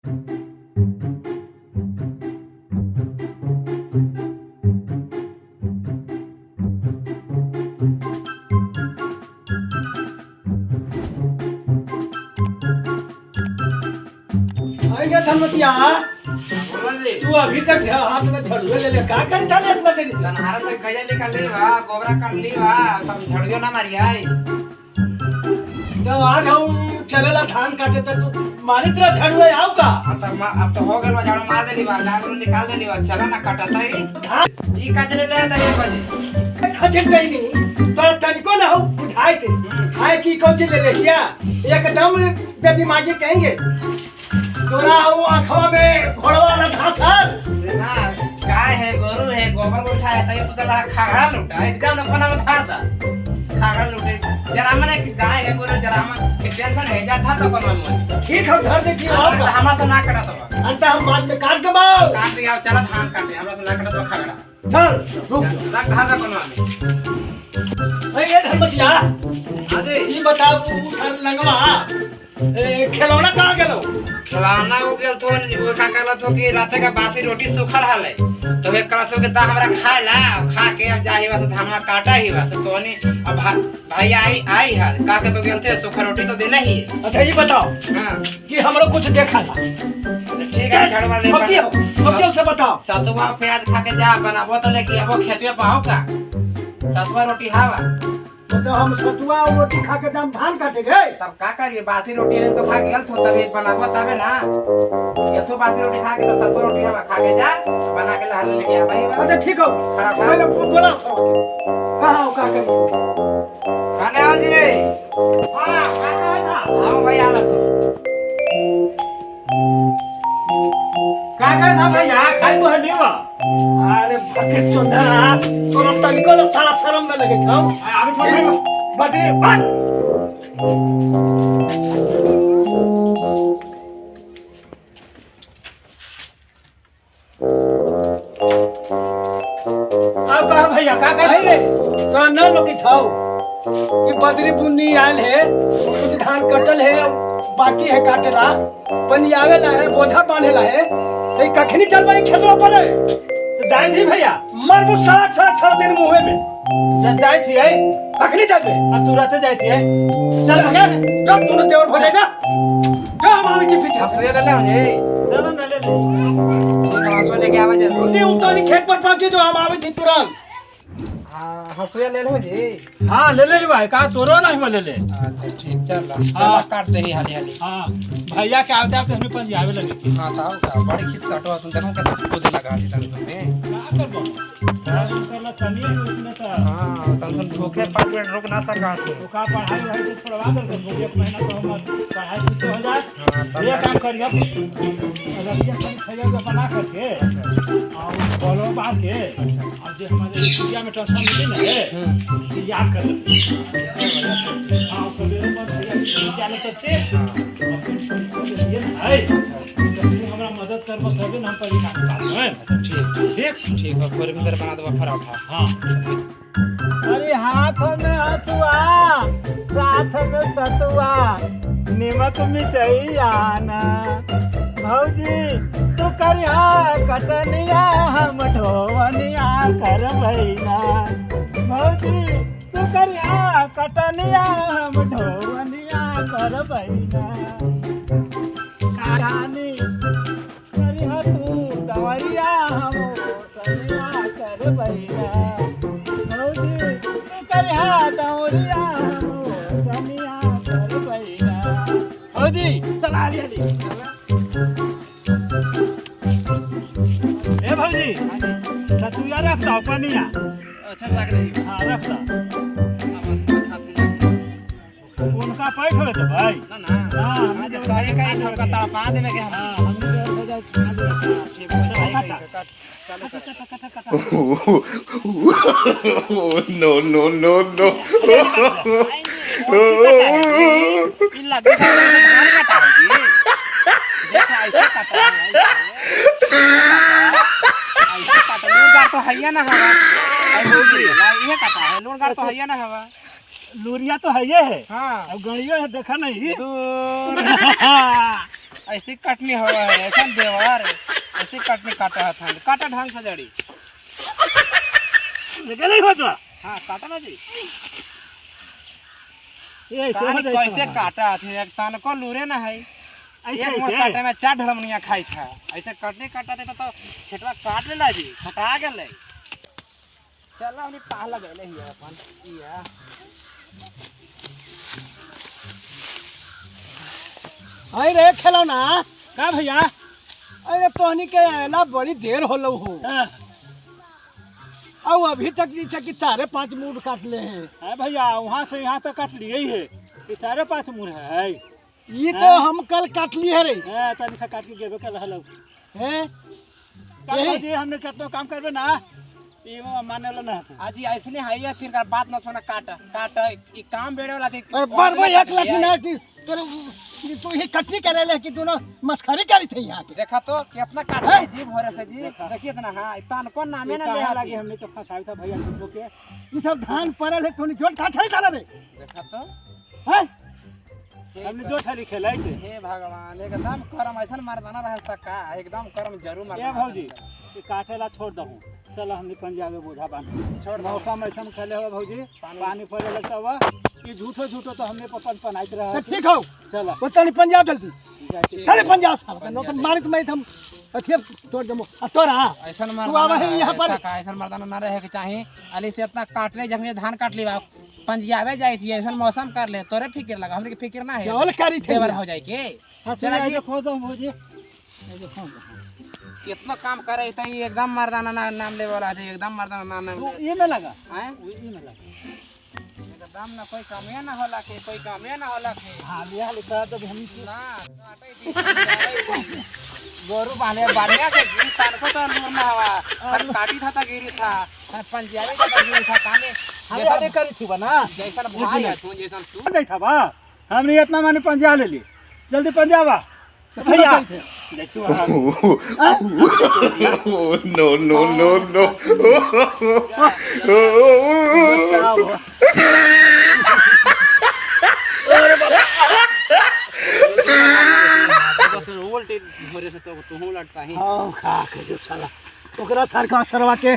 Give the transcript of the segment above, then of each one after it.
आएगा धनवतिया। बोलो जी। तू अभी तक हाथ में झड़ुए ले ले का करी था इतना देरी से? धनहारा से गैया निकाल ली बा, गोबरा कर ली बा, तब झड़ियो ना मारी आई। तो आज हम चलेला धान काटे तो तू मारित रह झड़ुए आऊ का। अब तो अब तो हो गइल बा, झाड़ू मार देली बा, गागरू निकाल देली बा, चला ना कटत है। धान ई का चले ले ता 1 बजे। खजर गई नहीं तोरा तनिको ना हो बुझाए थे आए की कौन चीज ले ले किया एकदम बेदिमागी कहेंगे तोरा हो आंखवा में घोड़वा वाला धाछल। ना गाय है, गोरू है, गोबर उठा है, तई तू चला खागड़ा लूटा है, जाओ ना कोना में धार दा। खागड़ा लूटे जरा मने गाय है गोरू जरा मन के टेंशन है जा था तो कोना में। ठीक हम धर देती तो आओ का हमरा से ना कटत बा। अंत हम बाद में काट देबाओ। काट दिया चला धान काटे, हमरा से ना कटत बा खागड़ा। चल रुक रख धार दा कोना में। अरे ये धनवतिया। हां जी। ई बताओ उधर लंगवा खिलौना कहाँ गेलो? खिलौना हो गेल तो वो का कहलत हो कि राते का बासी रोटी सूखल हले, तो वे कहलत हो कि दा हमरा खाए ला, खा के अब जाही बस धानवा काटा ही बस तोनी अब भाई आई आई हल का के तो गेल थे सूखा रोटी तो देना ही है। अच्छा ये बताओ हां कि हमरो कुछ देखा था। तो ठीक है झाड़ू मार ले। हो हो से बताओ। सतुआ प्याज खा के जा बनाबो तो लेके अब खेतवे पाओ का सतुआ रोटी हावा। तो हम सतुआ और रोटी खा के दाम धान काटे गए। तब का करिए बासी रोटी ले तो खा गेल थो तब एक बनाबो तबे ना गेल थो बासी रोटी खा के तो सतुआ रोटी हवा खा के जा बना के लहर लेके आ भाई। अच्छा ठीक हो पहले बोला कहां हो का करी खाने आओ जी। हां का कहा था? आओ भाई आला तो का कहा था भैया खाई तो है नहीं बा। अरे भके चोदरा तोरा तनिको न सारा शर्म न लगे था। अभी थोड़ी बदरी बन अब कहा भैया का कह रे तोरा न लोकी थाऊ कि बदरी बुन्नी आयल है, कुछ धान कटल है बाकी है काटेला पनी आवेला है बोझा बांधेला है तो कखनी चल बई खेतवा पर जाए थी भैया मरबू सारा सारा सारा दिन मुंह में जाए थी आई कखनी जाबे अब तू रहते जाए थी आई चल भैया जब तू देवर हो जाएगा जा हम आवे के पीछे हंसुआ ले ले जी। चलो ना ले ले ठीक है हंसुआ लेके आवा जल्दी। नहीं उतारी खेत पर पहुंची तो हम आवे थी तुरंत। हां हंसुआ ले लो जी। हां ले ले भाई का तोरो नहीं ले ले। अच्छा ठीक चल चल काट दे हाली हाली। हां भैया के आवते आवते हमें पंजी आवे लगे थी। हां ताऊ का बड़ी खींच काटो तुम देखो कितना पौधे लगा ली तुमने का करबो करला तनी उसमें तो। हां तन ठोके 5 मिनट रुक ना सका तू। तो का पढ़ाई भाई तो छोड़वा दे एक महीना तो हम पढ़ाई पीछे हो जाए। हां ये काम करियो रसिया कनी खैया बना करके और बोलो बात के और जे हमारे इंडिया में ट्रांसफर मिली ना है ये याद कर ले। हां सवेरे पर भैया सियाले तो थे अपन ये ना है तो तू हमरा मदद करबो तबे ना हम परीक्षा पास हैं। ठीक ठीक ठीक है पूरे में बना दो फराठा। हां अरे हाथ में हसुआ साथ में सतुआ निमक मिचैया ना भौजी तू करिया कटनिया हम ढोवनिया कर भैना भौजी तू करिया कटनिया हम ढोवनिया कर भैना कहानी करिया तू दवैया हम सनिया कर भैना भौजी तू करिया दौरिया हम सनिया कर भैना भौजी चला लिया। ए भौजी सतुआ रख दो पनिया। अच्छा लग रही। हां रख दो उनका पैठ होवे तो भाई ना ना हां आज सारे का इन हमका तड़पा देवे के हम। हां हम हो जाए ठीक हो जाए No no no no. इन लगे धान काटा है जी। देखो ऐसे काटा है ऐसे काटा लोन तो है ना हवा ये काटा है लोन तो है ना हवा लूरिया तो है ये है। हाँ अब गणियो है देखा नहीं। ऐसी कटनी हो है, ऐसा देवर ऐसी कटनी काटा है थान, काटा ढंग से जड़ी। लेके नहीं होता। हाँ काटा ना जी। ये ऐसे हो तानी जाए कैसे काटा थे, एक तान को लूरे ना है। ऐसे एक मोड़ ऐसे काटे में चार ढलमनिया खाई था। ऐसे कटनी काटा देता तो छेटवा काट लेला जी, खटा गेलै। चला हमनी पाह लगैले हिया अपन इया। अरे रे खेलौना का भैया? अरे तोहनी के आयला बड़ी देर होलो हो। हाँ। और अभी तक नीचे कि 4-5 मूड काट ले हैं। है भैया, वहाँ से यहाँ तक काट लिए ही है, ये 4-5 मूर है। ये तो हम कल काट लिए है रे। हाँ, तनी सा काट के गेबे कर रहल हैं? है जी। हमने कितना काम करबे ना, ये माने वाला ना है। आज ऐसने है या फिर बात न सुना, काट काट ई काम बेड़े वाला थी। अरे बार बार एक लाठी ना कि तोरे तू ही कटनी करे ले कि दोनों मस्खरी करी थे यहाँ के। देखा तो कितना काट है जी भोरे से जी, देखिए इतना। हां इतना को नामे ना ले लगी हमने तो फंसाई था भैया झूठो के। ये सब धान पड़ल है, तोनी जोड़ काट है साला रे। देखा तो हैं? हमने जो छली खेलाई थे। हे भगवान, एकदम करम ऐसन मर्दाना रह सका, एकदम करम जरूर मर्दाना। ए भौजी, ये काटेला छोड़ दहूं, चलो हमने पंजाब में बोझा बांध छोड़। मौसम ऐसा खेले हुआ भौजी, पानी पड़े लगता हुआ, ये झूठो झूठो तो हमने पपन पनाइत रहा। तो ठीक हो, चलो वो तनी पंजाब जल्दी चले पंजाब साहब, नौकर मारित मैं हम अथिए तोड़ दमो। आ तोरा ऐसन तू मर्दाना आवा है यहाँ पर। ऐसन मर्दाना ना रहे के चाही। अली से इतना काटले जखने धान काट ली पंजियावे जाई थी, ऐसन मौसम कर ले तोरे फिक्र लगा, हमरे के फिक्र ना है। चल करी थे देवर हो जाए के। चला जी खो दो भौजी, ये खो दो। कितना काम करे त एकदम मर्दाना ना नाम ले वाला है, एकदम मर्दाना नाम ले। ये में लगा हैं, ये में लगा एकदम ना कोई कामे ना होला के, कोई कामे ना होला के। हां लिया लिखा तो हम ना काटे थी गोरू बांधे बढ़िया से गिरी तान को तो नूर ना हवा पर काटी था ता गिरी था, पंजाबी का गिरी था ताने हम अरे करी थी बना जैसन भाई है तू, जैसन तू नहीं था बा। हमने इतना माने पंजा ले ली, जल्दी पंजाबा भैया देखो। No, no, no, no. उल्टे भोरे से तो तू लटका ही। हां खा के जो साला ओकरा थरका सरवा के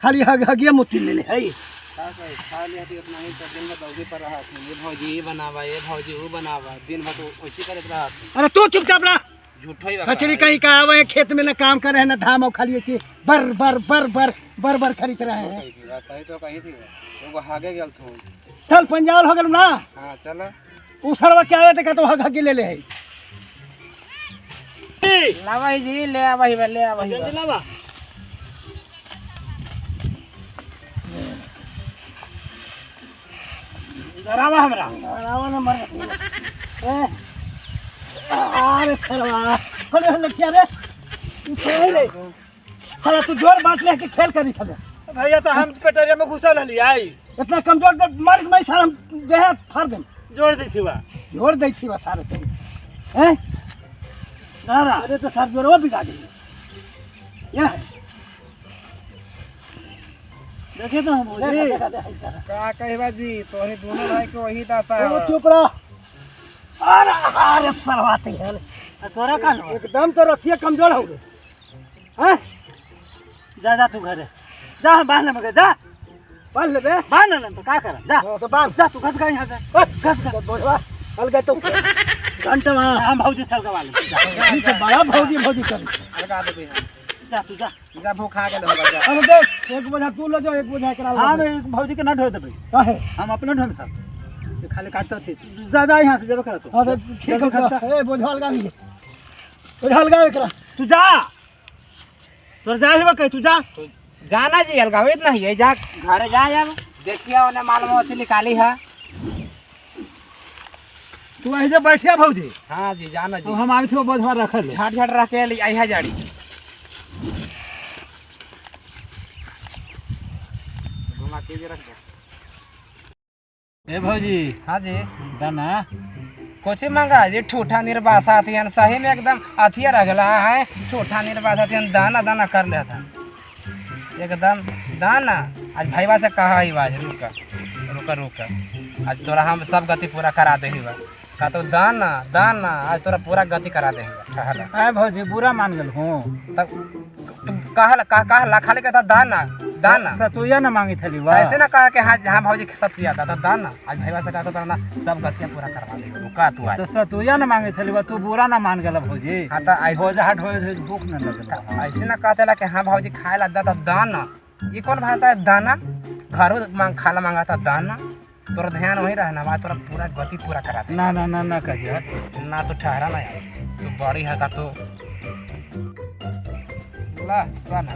खाली हग हगिया मुत्ती ले ले है। का कहे खा लिया थी उतना ही, तो दिन भर दौड़ी पर रहा थी, ये भौजी ये बनावा, ये भौजी वो बनावा, दिन भर तो वैसे करत रहा थी। अरे तू चुपचाप रह, झूठो ही खचड़ी कहीं का आवे है, खेत में ना काम करे है ना धाम, और खाली ऐसे बर बर बर बर बर बर खरीद रहे हैं। सही तो कही थी, एगो हागे गेल थो। चल पंजाब हो गेल ना। हां चल उ सरवा के आवे त तो हग हगी ले ले है। लावा जी ले आवा ही, ले आवा ही जल्दी लावा। इधर आवा हमरा, आवा ना मर। ए अरे सरवा खोले लखिया रे, ई ले साला तू जोर बांट ले के खेल करी था भैया। तो हम पेटरिया में घुसा रहली आई, इतना कमजोर तो मार मैं सारा देह फाड़ देम। जोड़ दै थी बा, जोड़ दै थी बा सारे ते हैं ना ना। अरे तो सार जोरवा बिगा दे ये देखे तो हम भौजी का कहबा जी, तोहरे दोनों भाई के वही दशा ओ चुप रह। अरे अरे सरवाते है तोरा का एकदम तो रसिया कमजोर हो गए हैं। जा जा तू घरे जा, हम बांध लेबे, जा बांध लेबे, बांध लेम तो का करब, जा तो बांध जा तू घस गा यहाँ से, घस गा बोझवा अलगा तो घंटा हम भौजी से अलगवा लेब। ई तो बड़ा भौजी भौजी कर अलगा देबे हम। जा तू जा, जा भूखा गेल होगा जा। अरे देख एक बोझा तू ले जाओ, एक बोझा एकरा हम एक भौजी के ना ढो देबे, काहे हम अपने ढोम सब ये खाली काटता थी। जा जा यहाँ से जब कर तो। हां तो ठीक है, ए बोझा अलगा भी, बोझा अलगा एकरा। तू जा, तोर जा हेबा कह, तू जा जाना जी अलगावित नहीं है, जा घरे जा अब देखिए ओने माल मवेशी निकाली है। तू ऐसे बैठिया भौजी। हां जी जाना जी, हम आवे थी बोझवा रखल झाट झाट रख के आई है जाड़ी घुमा के रख दे। ए भौजी। हाँ जी दाना कुछ मांगा जी, ठूठा निर्बासा अथियन सही में एकदम अथिया रह गला है, ठूठा निर्बासा अथियन दाना दाना कर लिया था एकदम दाना। आज भाईवा से कहा ही बाज, रुका रुका रुका, आज तोरा हम सब गति पूरा करा दे ही बा। का तो दाना दाना आज तोरा पूरा गति करा दे ठहरा। आए भौजी बुरा मान गेल हूँ। तब तुम कहला कह कहला खाली कहता दाना दाना। सतुया न मांगी थली वाह। ऐसे ना कहा कि हाँ हाँ भौजी सब पिया था दाना आज भैया से कहा तो ना सब गतियाँ पूरा करवा दे रुका तू आज। तो सतुया न मांगी थली बा, तू बुरा ना मान गेल भौजी। हाँ तो ऐसे भोज हाट होए होए भूख न लगल। ऐसे ना कहते ला कि हाँ भौजी खाए ला दा दाना, ये कौन भाषा है दाना? घरों मांग खाला मांगा था दाना। तोरा ध्यान वही रहना बा, तोरा पूरा गति पूरा करा दे। ना ना ना ना कहिए ना तो ठहरा ना यार, तू बड़ी है का तो ला साना।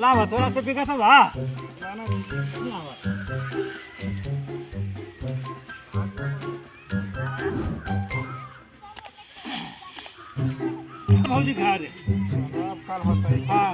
लावा थोड़ा सा बिका था बा लावा। भौजी खा रे कल होता है। हाँ।